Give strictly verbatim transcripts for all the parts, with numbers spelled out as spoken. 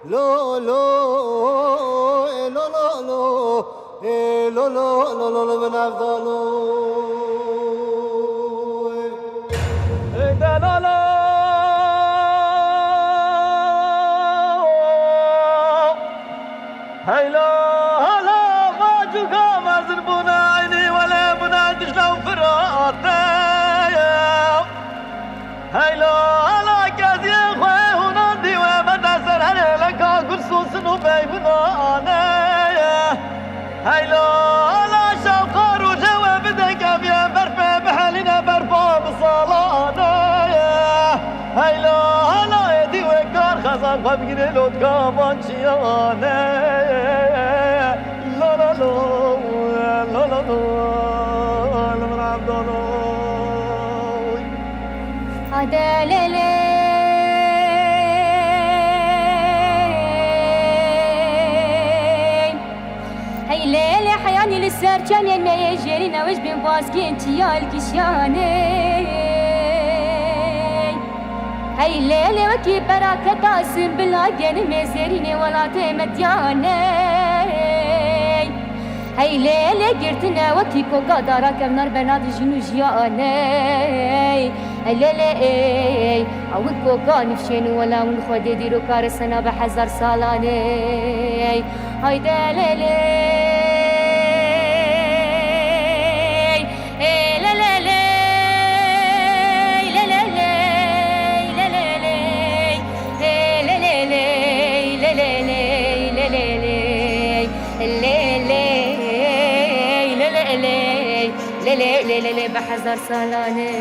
Lo, lo, e, lo, lo, lo, e, lo, lo, lo, lo, lo, min evdalo. Ey delalo. Heyla, hala, va cuka mezin bûne eynî wele bûne dijle û firate. Heyla, hala, keziyê xwe hûnan dî we bete ser herê leka gul sosin û beygunane. Heyla, hala, şewqa rojê we bide keviye berfê bihelîne berfa bi salane. Heyla, hala, êdî we kar xezan xwe bigire lotka van çiyane. La la lo, la la lo, la la lo. Hade lê lê. Hey lê lê heyanî li ser çemên me yê jêrî newêj bên baskên çiya li kişanê. Hey lê lê wekî beraketa simbila genimê zêrînê welatê me diyanê. Hey lê lê girtine wekî koka dara kevnar bena dijîn û jiyanê. Hey lê lê ey, a wî koka nifşên û wela hûn Xwedê dîroka resena be hezar salanê. Hayde lê lê. Ê lê lê lê, lê lê lê, lê lê lê, ê lê lê lê, lê lê lê, lê lê lê, lê lê lê, lê lê lê, lê lê lê, lê lê lê, bi hezar salan ê.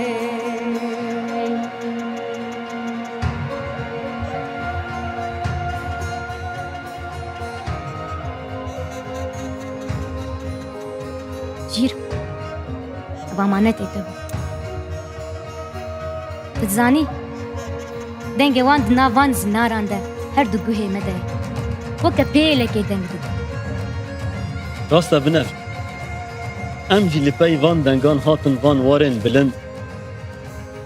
Jîr, ev amanetê te bû. Tu dizanî, dengê wan di nav van zinaran de her du guhê me de ye. Weke pêlekê deng didin. Rast e Binevş. Em jî li pey van dengan hatin van warên bilind,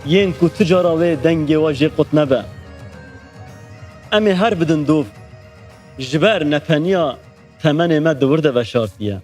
yên ku tu cara wê dengê we jê qut nebe. Em ê her bidin dov, ji ber neteniya temenê me di wir de veşartiye.